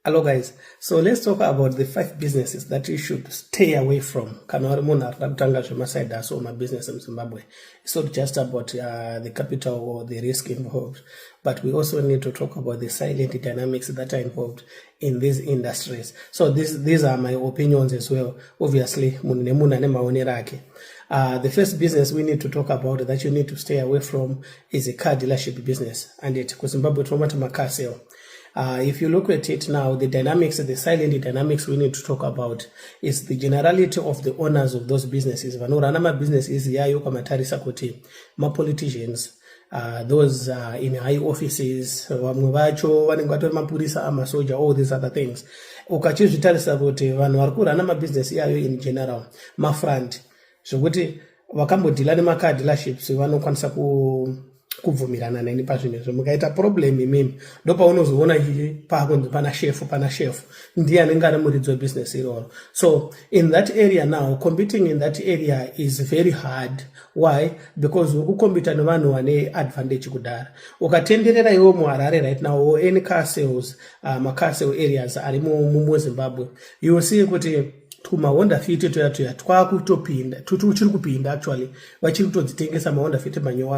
Hello guys, so let's talk about the five businesses that you should stay away from. Kana uri munhu arikuda kutanga zvemaside hustle mabusiness muZimbabwe. It's not just about the capital or the risk involved, but we also need to talk about the silent dynamics that are involved in these industries. So these are my opinions as well. Obviously, munhu nemunhu ane maonero ake. The first business we need to talk about that you need to stay away from is a car dealership business. And it kuZimbabwe tinomati macar sale. If you look at it now, the dynamics, the silent dynamics we need to talk about is the generality of the owners of those businesses. Vanorana mabusinesses yayo kamatarisa kuti mapoliticians, those in high offices, vamwe vacho vanenge vatori mapurisa, amasoja, all these other things. Ukachizvitarisa kuti vanhu vari kurana mabusiness iyayo in general mafront, zvokuti vakambodhila nemacar dealerships vanokwanisa kubvumirana neni pazvinhu izvo. Mukaita problem imimi, ndopaunozoona chii paakunzi pana shefu, pana shefu ndiye anenge ari muridzi webusiness iroro. So in that area now, competing in that area is very hard. Why? Because uri kucompeta nevanhu vane advantage kudhara. Ukatenderera iwo muHarare right now or any car sales, macar sale areas ari muZimbabwe, you will see kuti tumaHonda Fit tuya tuya twakutopinda, tuchiri kupinda. Actually, vachiri kutodzitengesa maHonda Fit manyowa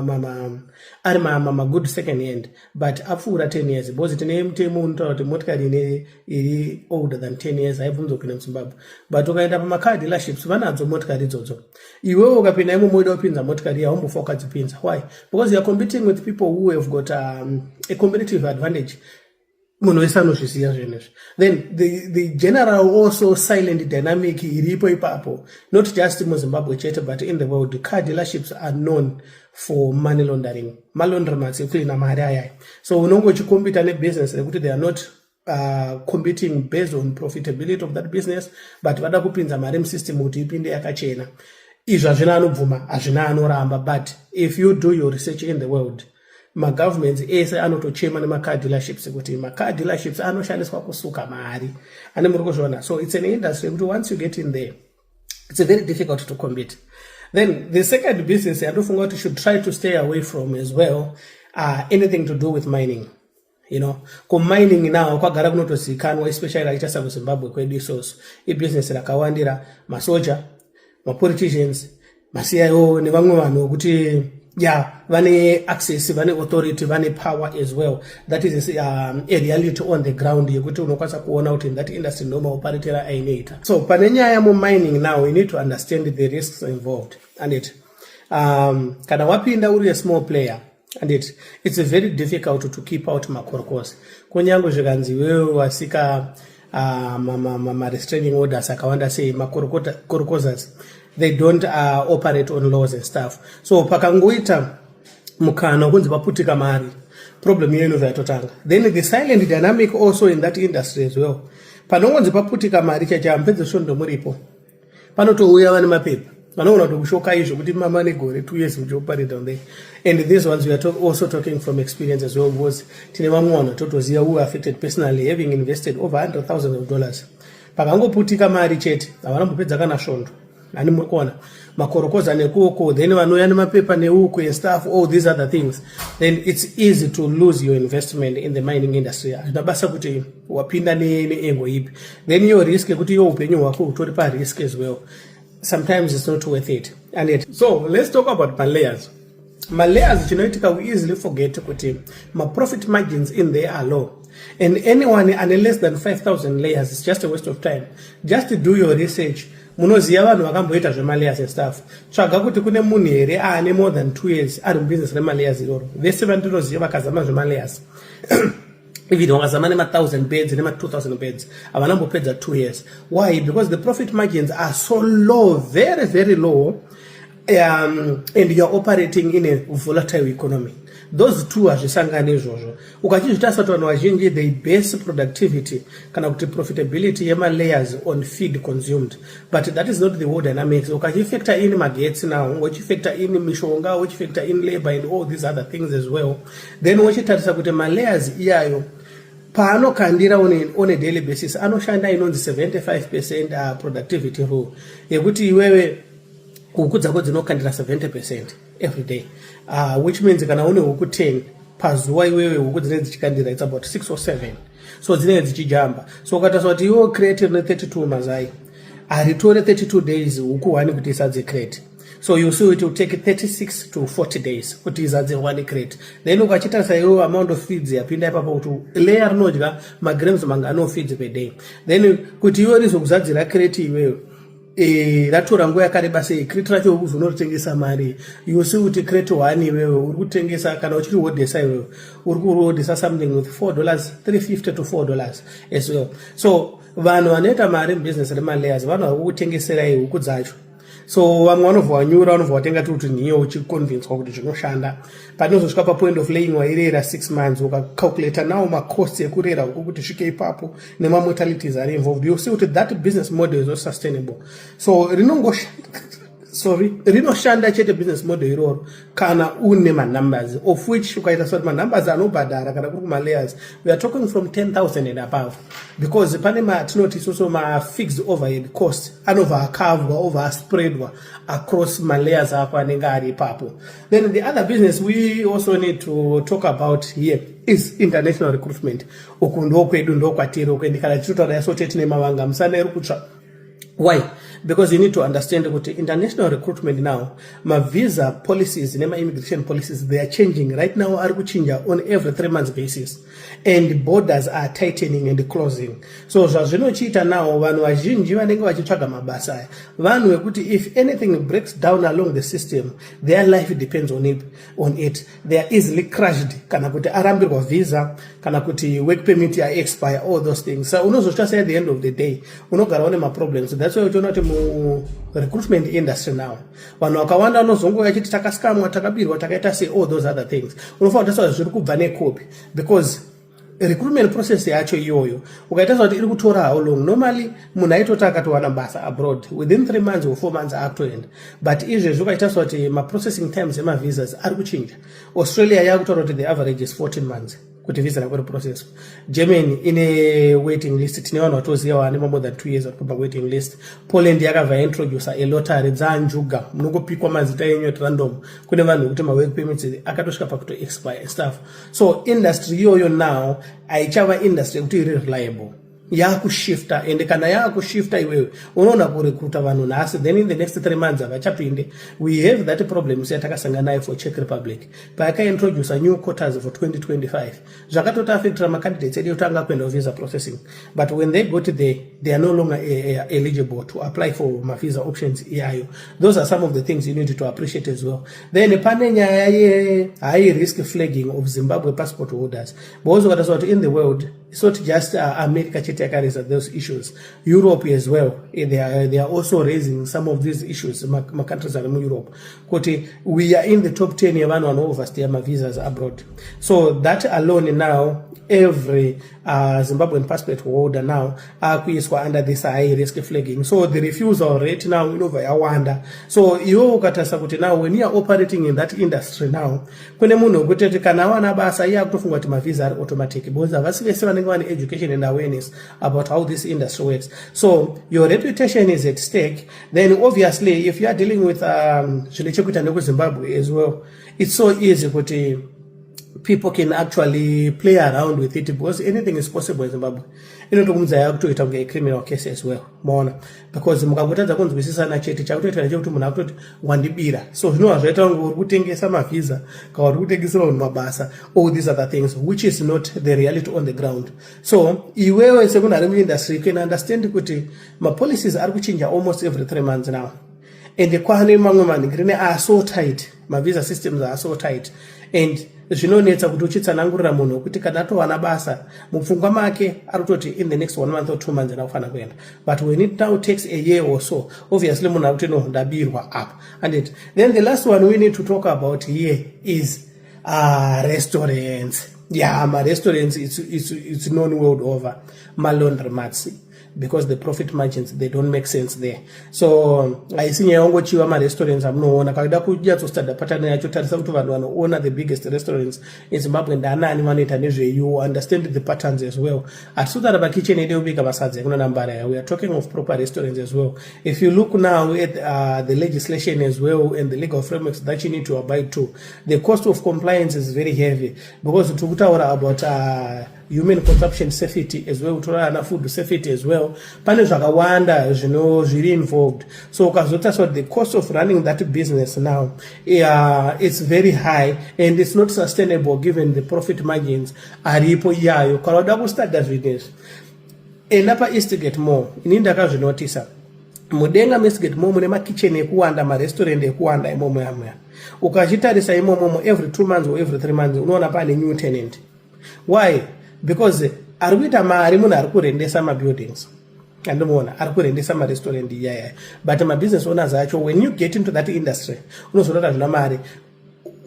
ari magood second hand, but apfuura 10 years, because tine mutemo unotaura kuti motikari ine iri older than 10 years haibvunzwa kupinda muZimbabwe. But ukaenda pamacar dealerships, vanadzo motikari idzodzo. Iwewe ukapinda imomo uida kupinza motikari, haumbofa ukadzipinza. Why? Because you are competing with people who have got a competitive advantage. Munhu wese anozviziva zvinhu izvi. Then the general also silent dynamic iripo ipapo, not just muZimbabwe chete but in the world, car dealerships are known for money laundering, malaundromats ekucleana mari ayaya. So unonge uchicompeta nebusiness rekuti they are not competing based on profitability of that business, but vada kupinza mari musystem kuti ipinde yakachena. Izvo hazvina anobvuma, hazvina anoramba, but if you do your research in the world, magovernments ese anotochema nemacar dealerships kuti macar dealerships anoshandiswa kusuka mari ane. Muri kuzviona? So it's an industry yekuti once you get in there, it's very difficult to compete. Then the second business yandofunga kuti should try to stay away from as well, anything to do with mining. Kumining now kwagara kunotozikanwa, especially akaita sakuZimbabwe kwedu isusu, ibusiness rakawandira masoja, mapoliticians, maCIO nevamwe vanhu vokuti ya vane access, vane authority, vane power as well. That is a reality on the ground yekuti unokwanisa kuona kuti in that industry ndo maoperatera ainoita. So pane nyaya mumining now, you need to understand the risks involved. And it kana wapinda uri a small player and it's very difficult to keep out makorokos, kunyange zvikanzi iwewe wasika marestraining orders akawanda sei, makorokozas, they don't operate on laws and stuff. So pakangoita mukana wekunzi paputika mari, problem iyo inobva yatotanga. Then the silent dynamic also in that industry as well, panongonzi paputika mari chacha, mupedze svondo muripo, panotouya vane mapepa vanoona kuti kushoka izvo kuti mama negore 2 years muchioperate on there. And these ones, we are also talking from experience as well, because tine vamwe vanhu totoziva who affected personally, having invested over hundred thousands of dollars. Pakangoputika mari chete, havana mbopedza kana svondo. Hani muri kuona makorokoza nekuko, then vanouya nemapepa neuku and stuff, all these other things. Then it's easy to lose your investment in the mining industry. Hazvina basa kuti wapinda neengo ipi. Then iyo risk yekuti iyo upenyu hwako hutori parisk as well, sometimes it's not worth it. And so let's talk about malayers. Malayers, chinoitika, we easily forget kuti maprofit margins in there are low, and anyone ane less than 5000 layers is just a waste of time. Just do your research. Munoziva vanhu vakamboita zvemalayers and stuff. Tsvaga kuti kune munhu here aane more than 2 years ari mubusiness remalayers iroro. Vese vandinoziva vakazama zvemalayers, even wakazama nema-1000 birds, nema-2000 birds, havana mbopedza 2 years. Why? Because the profit margins are so low, very, very low, and you are operating in a volatile economy. Those two hazvisangani izvozvo. Ukachizvitarisa kuti vanhu vazhinji, they base productivity kana kuti profitability yemalayers on feed consumed, but that is not the whole dynamics. Ukachifactor in magetsi now, uchifactor in mishonga, uchifactor in labor and all these other things as well, then uchitarisa kuti malayers iyayo paanokandira on a daily basis, anoshanda inonzi 75% productivity rule, yekuti iwewe huku dzako dzinokandira 70% every day, which means kana une huku 10 pazuva, iwewe huku dzinenge dzichikandira, it's about 6 or 7. So dzinenge dzichijamba. So ukatarisa kuti iwo crate rine 32 mazai, haritore 32 days huku one kuti isadze crate. So you see, it will take 36 to 40 days kuti izadze one crate. Then ukachitarisa iwo amount of feeds yapinda ipapo, kuti layer rinodya magrams mangani of feeds per day, then kuti iwe rizokuzadzira crate iweyo, ratora nguva yakareba sei? Crate racho uzonoritengesa mari. You see kuti crate one iwewe uri kutengesa, kana uchirihodhesa iwewe, uri kuhodhesa something with $4, 350 to $4 as well. So vanhu vanoita mari mubusiness remalayers, vanhu vari kukutengeserai huku dzacho. So vamwe vanobva wanyura, vanobva watenga tiri kuti nhiyo, uchiconvinswa kuti zvinoshanda. Panozosvika papoint of laying, wairera 6 months, ukacalculata now macosts ekurera huku kuti svike ipapo nemamortalities ari involved, you see kuti that business model is not sustainable. So rinongoshanda, sorry, rinoshanda chete business model iroro kana une manumbers, of which ukaita soti manumbers anobhadhara kana kuri kumalayers, we are talking from 10,000 and above, because pane matinoti isusu mafixed overhead cost anobva akavwa, obva aspreadwa across malayers ako anenge ari ipapo. Then the other business we also need to talk about here is international recruitment. Uku ndokwedu, ndokwatiri uku, and kana tichitotaura yasote tine mavanga musana iri kutsva. Why? Because you need to understand kuti international recruitment now, mavisa policies nema-immigration policies, they are changing right now, ari kuchinja on every 3 months basis, and borders are tightening and closing. So zvazvinochiita now, vanhu vazhinji vanenge vachitsvaga mabasa aya, vanhu vekuti if anything breaks down along the system, their life depends on it. They are easily crushed kana kuti arambirwa visa, kana kuti work permit yaexpire, all those things. So unozosvika say at the end of the day unogara une maproblems. That's why uchiona kuti murecruitment industry now vanhu vakawanda vanozongouya achiti takascamwa, takabirwa, takaita sei, all those other things. Unofanira kutarisa zviri kubva nekopi, because recruitment process yacho iyoyo ukaita kuti iri kutora how long? Normally munhu aitoti akatowana basa abroad, within 3 months or 4 months akutoenda, but izvezvi ukaita kuti maprocessing times emavisas ari kuchinja. Australia yakutaura kuti the average is 14 months kuti visa rako riprocesswa. Germany ine waiting list, tine vanhu vatoziva vane more than 2 years vari kupa waiting list. Poland yakabva yaintroduca alottery dzanjuga, munongopikwa mazita enyu at random. Kune vanhu vekuti mawork permits akatosvika pakuto expire and stuff. So industry iyoyo now haichava industry yekuti iri reliable, yakushifta. And kana yakushifta, iwewe unoona kurekruta vanhu nhasi, then in the next 3 months havachapinde. We have that problem seyatakasangana nayo for Czech Republic payakaintroduca new quotas for 2025. Zvakatotiafectira macandidates edu ekuti anga kuenda kuvisa processing, but when they got there, they are no longer eligible to apply for mavisa options iyayo. Those are some of the things you need to appreciate as well. Then pane nyaya ye-high risk flagging of Zimbabwe passport holders, because ukatarisa kuti in the world, it's not just America chete yakaraisa those issues. Europe as well, they are also raising some of these issues. Macountries ari muEurope, kuti we are in the top 10 yevanhu vano-overstaya mavisas abroad. So that alone now, every Zimbabwean passport holder now akuiswa under this high risk flagging. So the refusal rate now inobva yawanda. So iwe ukatarisa kuti now when you are operating in that industry now, kune munhu wekutoti kana awana basa, iye akutofunga kuti mavisa ari automatic, because havasi vese vanenge vane education and awareness about how this industry works. So your reputation is at stake. Then obviously, if you are dealing with zvine chekuita nekuZimbabwe as well, it's so easy kuti people can actually play around with it, because anything is possible in Zimbabwe. Inotokumudza yakutoita kunge criminal case as well, maona, because mukangotadza kunzwisisana chete, chakutoita nechekuti munhu akutoti wandibira. So zvinova zvaita kunge uri kutengesa mavhisa kana uri kutengesera vanhu mabasa, all these other things, which is not the reality on the ground. So iwewe semunhu ari muindustry, you can understand kuti mapolicies ari kuchinja almost every 3 months now, and kwane mamwe manhingirine are so tight, mavisa systems are so tight, and zvinonetsa kuti uchitsanangurira munhu wekuti kana atowana basa, mupfungwa make ari kutoti in the next one month or 2 months enda kufanira kuenda, but when it now takes a year or so, obviously munhu ari kuti, "No, ndabirwa apa." And it then the last one we need to talk about here is restaurants. Yeah, ma-restaurants, it's known world over, ma-laundromats, because the profit margins, they don't make sense there. So haisi nyaya yangochiva marestaurants amunoona. Kaida kunyatsostada pattern yacho, tarisa kuti vanhu vanoona the biggest restaurants in Zimbabwe ndaanani, vanoita nezvei. You understand the patterns as well. Hatisi kutaura pakitchen yedu yekubika masadza ekunanambara. We are talking of proper restaurants as well. If you look now at the legislation as well and the legal frameworks that you need to abide to, the cost of compliance is very heavy, because tiri kutaura about human consumption safety as well, kutora ana food safety as well. Pane zvakawanda zvino zviri involved. So ukazotarisa kuti the cost of running that business now, it's very high and it's not sustainable given the profit margins aripo iyayo. Kana uda kustarta zvinhu izvi, enda paEastgate Mall. Ini ndakazvinotisa, mudenga meEastgate Mall mune makicheni ekuwanda, marestaurant ekuwanda imomo yamuya. Ukachitarisa imomomo, every 2 months or every 3 months unoona pane new tenant. Why? Because ari kuita mari munhu ari kurendesa mabuildings, andimuona ari kurendesa marestaurant iyaya. But mabusiness owners acho, when you get into that industry, unozoona kuti hazvina mari.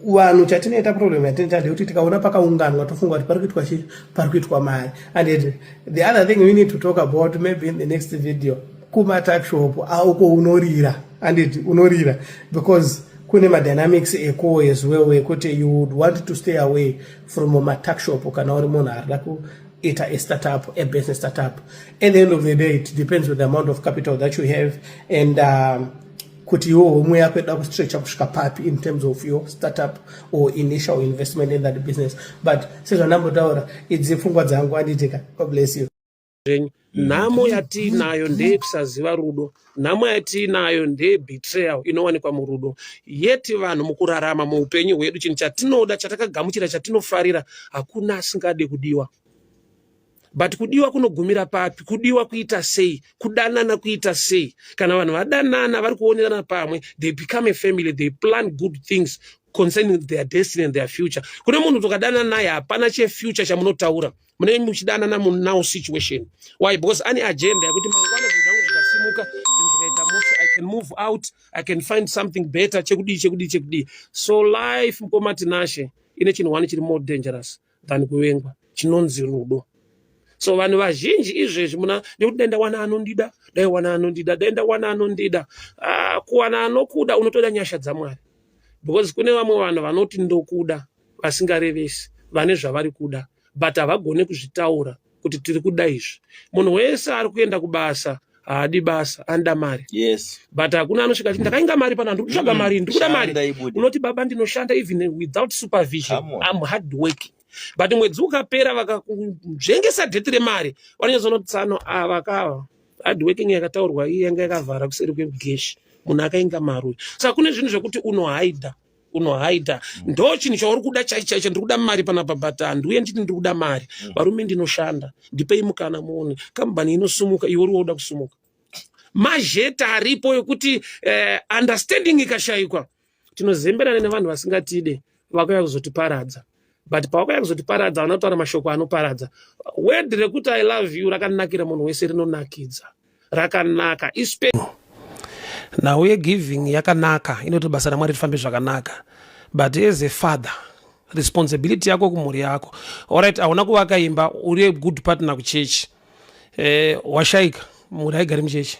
Vanhu chatinoita, problem yatinoita ndeyekuti tikaona pakaunganwa tofunga kuti pari kuitwa chii, pari kuitwa mari. And the other thing we need to talk about maybe in the next video, kumatuckshop auko unorira, anditi unorira because kune madynamics eko as well ekuti you would want to stay away from matuckshop kana uri munhu arida kuita a startup, a business startup. At the end of the day, it depends with the amount of capital that you have and kuti iwo homwe yako ida kustretcha kusvika papi in terms of your startup or initial investment in that business. But sezvandambotaura, idzi pfungwa dzangu, anditika. God bless you. Zvenyu, nhamo yatiinayo ndeyekusaziva rudo, nhamo yatiinayo ndeyebetrayal inowanikwa murudo. Yeti vanhu mukurarama muupenyu hwedu, chinhu chatinoda, chatakagamuchira, chatinofarira, hakuna asingade kudiwa. But kudiwa kunogumira papi? Kudiwa kuita sei? Kudanana kuita sei? Kana vanhu vadanana, vari kuonerana pamwe, they become a family, they plan good things concerning their destiny and their future. Kune munhu tokadanana naye, hapana chefuture chamunotaura, munenge muchidanana munow situation. Why? Because ane agenda yekuti mangwana zvinhu zvangu zvikasimuka, zvinhu zvikaita mushe, I can move out, I can find something better, chekudii, chekudii, chekudii. So life, mukoma Tinashe, ine chinhu one chiri more dangerous than kuvengwa, chinonzi rudo. So vanhu vazhinji izvezvi muna nekuti dai ndawana anondida, dai wana anondida, dai ndawana anondida. Kuwana anokuda unotoda nyasha dzaMwari, because kune vamwe vanhu vanoti ndokuda vasingarevesi, vane zvavari kuda but havagoni kuzvitaura kuti tiri kuda izvi. Munhu wese ari kuenda kubasa haadi basa, anoda mari. But hakuna anosvika achiti ndakainga mari pana, ndiri kutsvaga mari, ndiri kuda mari. Shanda ibude. Unoti baba, ndinoshanda even without supervision. Come on. I'm hard working. But mwedzi ukapera, vakakunzvengesa date remari, vanonyatsoona kuti tsano ava kava hard working yakataurwa iyi yanga yakavhara kuseri kwegeshi, munhu akainga mari uyu. Saka kune zvinhu zvekuti unohaidha, unohaidha ndo chinhu chauri kuda chaicho chaicho. Ndiri kuda mari panapa, but handiuye nditi ndiri kuda mari. Varume, ndinoshanda, ndipei mukana muone kambani inosumuka. Iwe uri woda kusumuka, mazheta aripo ekuti understanding ikashayikwa, tinozemberana nevanhu vasingatide, vakauya kuzotiparadza. But pavakauya kuzotiparadza, vanotaura kutaura mashoko anoparadza. Word rekuti "I love you" rakanakira munhu wese, rinonakidza, rakanaka. Nhau yegiving yakanaka, inoti basa raMwari rifambe zvakanaka. But as a father, responsibility yako kumhuri yako, alright, hauna kuvaka imba, uri a good partner kuchechi, washayika, mhuri haigari muchechi.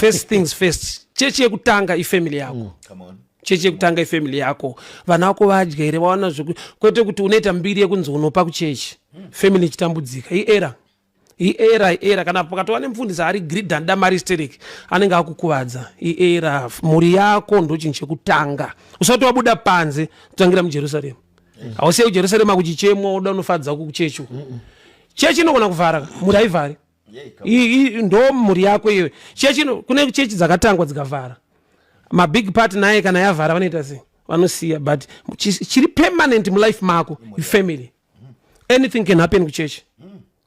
First things first, chechi yekutanga ifamily yako. Come on. Chechi yekutanga ifamily yako. Vana vako vadya here? Vawana zveku? Kwete kuti unoita mbiri yekunzi unopa kuchechi, family ichitambudzika. Iera, iera, iera. Kana pakatova nemufundisi ari greedy, anoda mari sterek, anenge akukuvadza. Iera, mhuri yako ndo chinhu chekutanga. Usati wabuda panze, kutangira muJerusarema. Hausiye kuJerusarema kuchichemwa, uda unofadza kuchechi uku. Chechi inogona kuvhara, mhuri haivhari. Yeah, come on. Ndo mhuri yako iwe. Chechi kune chechi dzakatangwa dzikavhara, mabig part naye. Kana yavhara vanoita sei? Vanosiya. But chiri permanent mulife mako ifamily. Anything can happen kuchechi.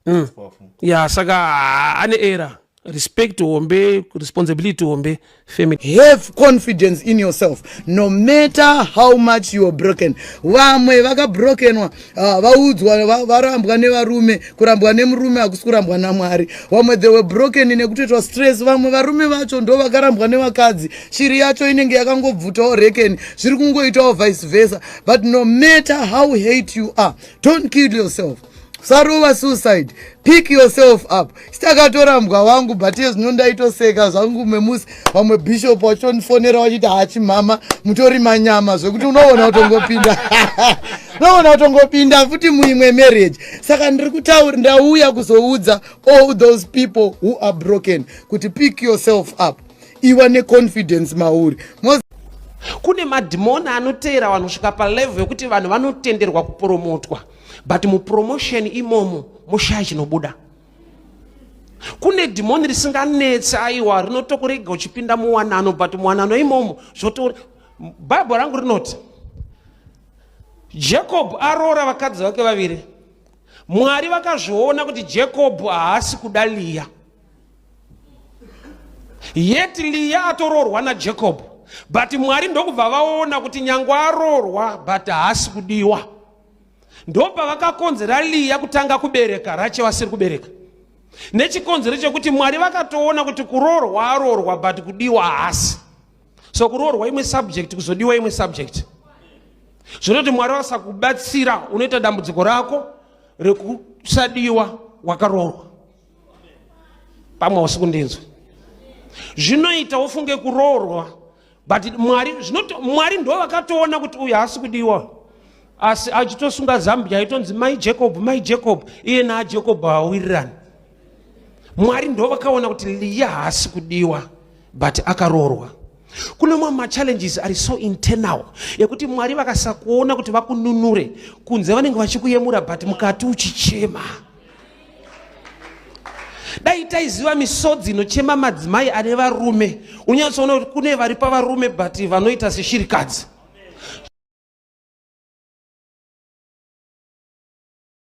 It's powerful. Ya, saka ane era respect hombe, responsibility hombe, family. Have confidence in yourself no matter how much you are broken. Vamwe vakabrokenwa, vaudzwa varambwa nevarume. Kurambwa nemurume hakusi kurambwa naMwari. Vamwe they were broken nekutoitwa stress. Vamwe varume vacho ndo vakarambwa nevakadzi. Shiri yacho inenge yakangobvutawo rekeni, zviri kungoitawo vice versa. But no matter how hate you are, don't kill yourself. Sarova suicide, pick yourself up. Sitakatorambwa wangu, but iye zvino ndaitoseka zvangu memusi. Vamwe bishop vachitondifonera vachiti, "Hachi mama, mutori manyama," zvekuti unoona kutongopinda, unoona kutongopinda futi muimwe marriage. Saka ndiri kutaura, ndauya kuzoudza all those people who are broken kuti pick yourself up, iwa neconfidence mauri. Kune madhimoni anoteera vanhu kusvika palevel yekuti vanhu vanotenderwa kupromotwa, but mupromotion imomo moshaya chinobuda. Kune dhimoni risinganetsi, aiwa, rinotokurega uchipinda muwanano, but muwanano imomo zvoto. Bhaibheri rangu rinoti Jacob aroora vakadzi vake vaviri. Mwari vakazviona kuti Jacob haasi kuda Liya, yet Liya atoroorwa naJacob, but Mwari ndokubva vaona kuti nyange aroorwa but haasi kudiwa. Ndopavakakonzera Liya kutanga kubereka, Rache vasiri kubereka, nechikonzero chekuti Mwari vakatoona kuti kuroorwa aroorwa, but kudiwa haasi. So kuroorwa imwe subject, kuzodiwa imwe subject. Zvinoti Mwari vasakubatsira, unoita dambudziko rako rekusadiwa wakaroorwa. Pamwe hausi kundinzwa. Zvinoita ufunge kuroorwa, but Mwari zvinoto, Mwari ndo vakatoona kuti uyu haasi kudiwa, asi achitosunga Zambia, aitonzi Mai Jacob, Mai Jacob. Iye naaJacob hawawirirani. Mwari ndo vakaona kuti Liya haasi kudiwa, but akaroorwa. Kune mamwe machallenges ari so internal ekuti Mwari vakasakuona kuti vakununure, kunze vanenge vachikuyemura, but mukati uchichema. Dai taiziva misodzi inochema madzimai ane varume. Unyatsoona kuti kune vari pavarume but vanoita seshirikadzi.